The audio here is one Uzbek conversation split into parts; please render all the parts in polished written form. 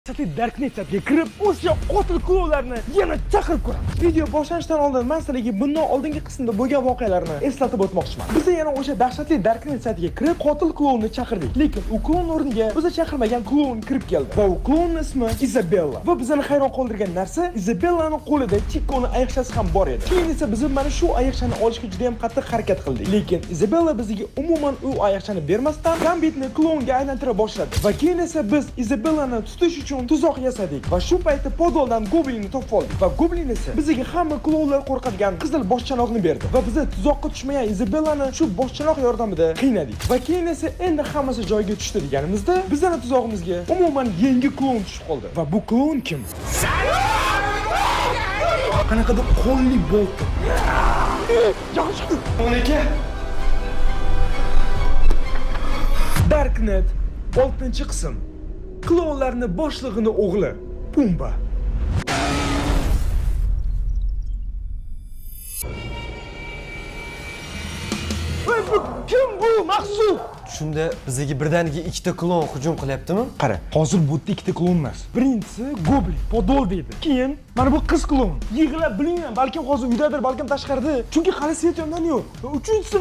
Dahshatli Darknet chatiga kirib, o'sha qotil klounlarni yana chaqirib ko'ramiz. Video boshlanishidan oldin men sizlarga bundan oldingi qismda bo'lgan voqealarni eslatib o'tmoqchiman. Biz yana o'sha dahshatli Darknet chatiga kirib, qotil klounni chaqirdik. Lekin u kloun o'rniga biz chaqirmagan kloun kirib keldi. Va u klounning ismi Izabella. Va bizani hayron qoldirgan narsa, Izabellani qo'lida Chikoni ayiqchasi ham bor edi. Keyin esa biz mana shu ayiqchani olishga juda ham qattiq harakat qildik. Lekin Izabella bizga umuman u ayiqchani bermasdan Gambitni klounga aylantira boshladi. Va keyin esa biz Izabellani tutish uchun tuzoq yasadik va shu paytda podoldan goblinni topib oldik va goblin esa bizga hamma klounlar qo'rqadigan qizil boshchanoqni berdi va biz tuzoqqa tushmagan Izabellani shu boshchanoq yordamida qiynadik. Va keyin esa endi hammasi joyiga tushdi deganimizda bizning tuzog'imizga umuman yangi kloun tushib qoldi. Va bu kloun kim? Qanaqadir qonli bolta. Jahon chiqdi. 12. Darknet 6-qism. Klounlarni boshlig'ini o'g'li Pumba. Voy, bu kim bu? Maqsud. Shunda bizga birdaniga ikkita klon hujum qilyaptimi? Qara, hozir bu yerda ikkita klon emas. Birinchisi Goblin, podol deydi. Keyin mana bu qiz klon. Yig'lab bilmayman, balkim hozir uydadir, balkim tashqarida. Chunki hali svet yondan yo'q. Va uchinchisi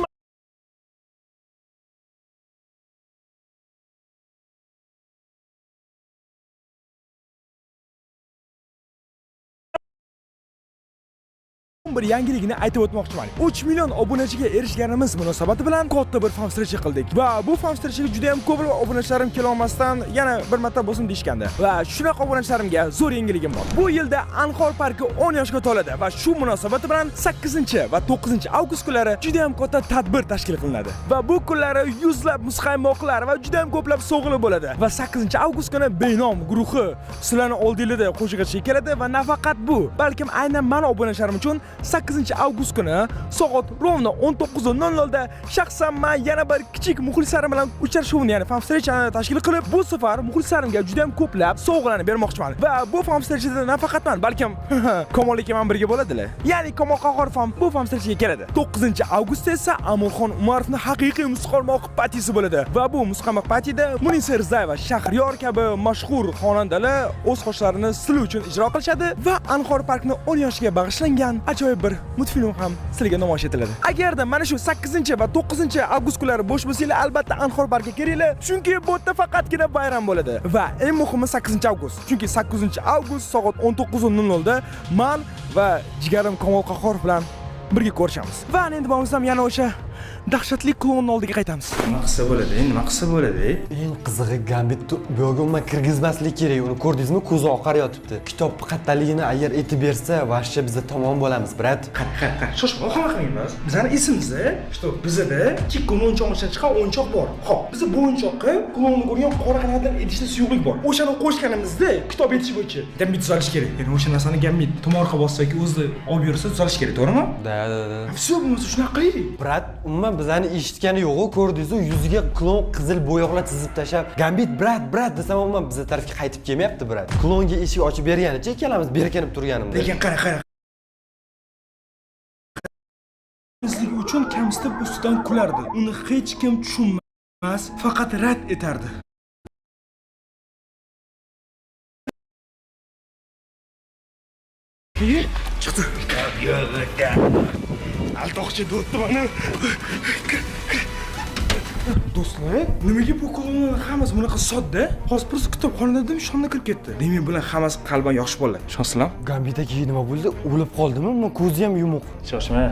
bir yangiligini aytib o'tmoqchiman. 3 million obunachiga erishganimiz munosabati bilan katta bir fan встреча qildik. Va bu fan встречаga juda ham ko'p obunachilarim kela olmasdan yana bir marta bo'lsin deyishgandi. Va shunaqa obunachilarimga zo'r yangiligim bor. Bu yilda Anhor parki 10 yoshga to'ladi va shu munosabati bilan 8 va 9 avgust kunlari juda ham katta tadbir tashkil qilinadi. Va bu kunlari yuzlab muzqaymoqlar va juda ham ko'plab sovg'alar bo'ladi. Va 8 avgust kuni Benom guruhi sizlarning oldingizda qo'shiq aytishga keladi va nafaqat bu, balkim aynan mani obunachilarim uchun 8 avgust kuni soat ровно 19:00 da shaxsan men yana bir kichik muxlislarim bilan uchrashuvni, ya'ni fan встречani tashkil qilib, bu safar muxlislarimga juda ham ko'plab sovg'alarni bermoqchiman. Va bu fan встречада nafaqat man, balkim Kamol aka bilan birga bo'ladilar. Ya'ni Kamol Qahhorov ham bu fan встречаga keladi. 9 avgustda esa Amirxon Umarovning haqiqiy muzqaymoq patisi bo'ladi. Va bu muzqaymoq patida Munisa Rizayeva, Shahriyor kabi mashhur xonandalar o'z qo'shiqlarini sizlar uchun ijro qilishadi va Anhor parkni 10 yoshiga bag'ishlangan ajoyib bir multfilm ham sizlarga namoyish etiladi. Agarda mana shu 8 va 9 avgust kunlari bo'sh bo'lsanglar, albatta Anhor parkka kelinglar, chunki bu yerda faqatgina bayram bo'ladi. Va eng muhimi 8 avgust. Chunki 8 avgust soat 19:00 da man va jigarim Kamol Qahhorov bilan birga ko'rishamiz. Va endi bo'lmasam yana o'sha dahshatli klounning oldiga qaytamiz. Nima qilsa bo'ladi, nima qilsa bo'ladi? Eng qizig'i Gambitni bu yoqga umuman kirgizmaslik kerak. Uni ko'rdingizmi? Ko'zi oqar yotibdi. Kitob qattaligini agar aytib bersa, вообще biza tamom bo'lamiz, брат. Qara, qara, qara. Shoshma, vahima qilmaymiz. Bizani esimizda, что bizada Chikoni o'yinchog'i ishlab chiqqan o'yinchoq bor. Xo'p, biza bu o'yinchoqqa klonni ko'rgan qora qanaqadir idishda suyuqlik bor. O'shani qo'shganimizda kitob yetishi bo'yicha Gambit tuzalish kerak. Ya'ni o'sha narsani Gambit tomorqa bossa yoki o'zi olib yursa tuzalish kerak, to'g'rimi? Да, да, да. Всё, bo'lmasa shunaqa qilaylik. Брат, umuman bizani eshitgani yo'q-ku, ko'rdingiz-ku, yuziga klon qizil bo'yoqlar chizib tashlab, Gambit брат, брат desam umuman biza tarafga qaytib kelmayapti, брат. Klonga eshik ochib berganicha ikkalamiz berkinib turganimizda. Lekin qara, qara. Bizligi uchun kamsitib ustidan kulardi. Uni hech kim tushunmas, faqat rad etardi. Keyin chiqdi. Aldoqchi do'sti mani. Do'stlar, nimaga bu klonlarning hammasi bunaqa sodda? Hozir просто kitobxonada dedim, shomda kirib ketdi. Demak, bular hammasi qalban yaxshi bolalar. Ishonsizlar? Gambit aka nima bo'ldi? O'lib qoldimi? Umuman ko'zi ham yumuq. Shoshma.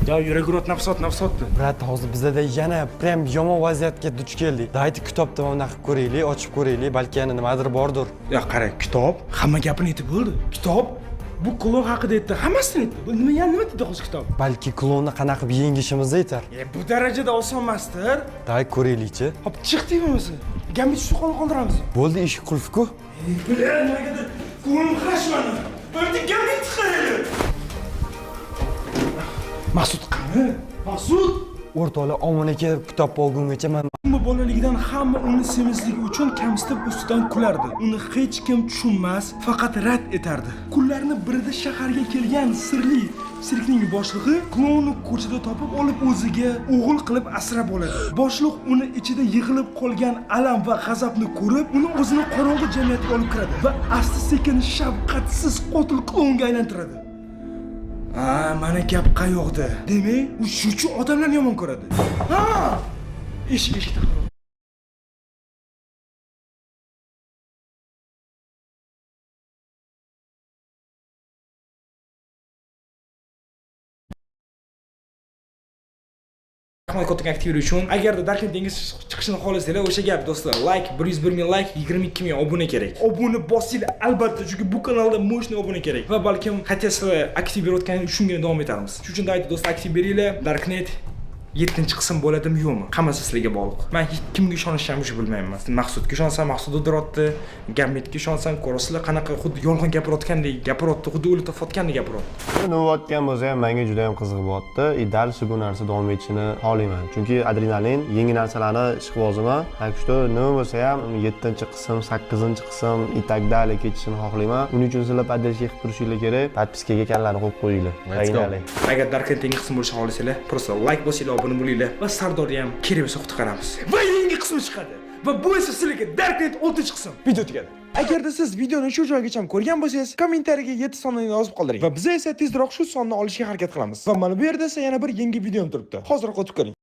Ya yurak uradi, nafas ot, nafas otdi. Брат, hozir bizada yana прям yomon vaziyatga duch keldik. Давайте kitobni mana bunaqa qilib ko'raylik, ochib ko'raylik, balki yana nimadir bordir. Ya qara, kitob hamma gapini aytib bo'ldi. Kitob bu klon haqida aytdi, hammasini aytdi. Bu nima, yana nima deydi hozir kitob? Balki klonni qanaqa qilib yengishimizni aytar. E, bu darajada oson emasdir. Давай ko'raylikchi. Hop, chiqdik bo'lmasa. Gambit shu qo'l qoldiramiz. Bo'ldi, eshik qulfi-ku. Бля, nimagadir ko'nglim xirashmadi. Bitta Gambit chiqaradi. Maqsud qani? Maqsud! O'rtoqlar, Omon aka kitob olgungacha man Ammo bolaligidan hamma uni semizligi uchun kamsitib ustidan kulardi. Uni hech kim tushunmas, faqat rad etardi. Kunlarni birida shaharga kelgan sirli sirkning boshlig'i klounni ko'chada topib olib, o'ziga o'g'il qilib asrab oladi. Boshliq uni ichida yig'ilib qolgan alam va g'azabni ko'rib, uni o'zini qorong'i jamiyatga olib kiradi va asta-sekin shafqatsiz qotil klounga aylantiradi. Ha, mana gap qayoqda? Demak, u shu odamlarni yomon ko'radi. Ha! Eshik eshikda qarab. Rahmat kattakon aktivlik uchun. Agarda Darknet dengiz chiqishini xohlasanglar, o'sha gap, do'stlar, like 101 ming like, 22 ming obuna kerak. Obuna bosinglar albatta, chunki bu kanalda мощный obuna kerak. Va balkim hatto sizlar aktiv berayotganingiz uchungina davom etarmiz. Shuning uchun давайте, do'stlar, aktiv beringlar. Darknet 7 qism bo'ladimi, yo'qmi? Hammasi sizlarga bog'liq. Men hech kimga ishonishni ham уже bilmayman. Maqsudga ishonsam, Maqsud o'ldiryapti. Gambitga ishonsam, ko'rasizlar, qanaqa xuddi yolg'on gapirayotgandek gapiryapti, xuddi o'lik topayotgandek gapiryapti. Nima bo'layotgan bo'lsa ham, menga juda ham qiziq bo'lyapti и дальше bu narsa davom etishini xohlayman, chunki adrenalin, yangi narsalarni ishqiboziman. Так что nima bo'lsa ham, yettinchi qism, sakkizinchi qism и так далее ketishini xohlayman. Uning uchun sizlar поддержка qilib turishinglar kerak, подписка ga kanalni qo'yib qo'yinglar. Let's go. Погнали. Agar Darknet yangi qism bo'lishini xohlasanglar, просто like bosinglar, obuna bo'linglar va Sardorni ham kerak bo'lsa qutqaramiz. Va yangi qismi chiqadi. Va bu esa sizlarga Darknet 6 qism. Video tugadi. Agarda siz videoni shu joygacha ko'rgan bo'lsangiz, kommentariyaga 7 sonini yozib qoldiring. Va biz esa tezroq shu sonni olishga harakat qilamiz. Va mana bu yerda esa yana bir yangi videom turibdi. Hozir o'tib ko'ring.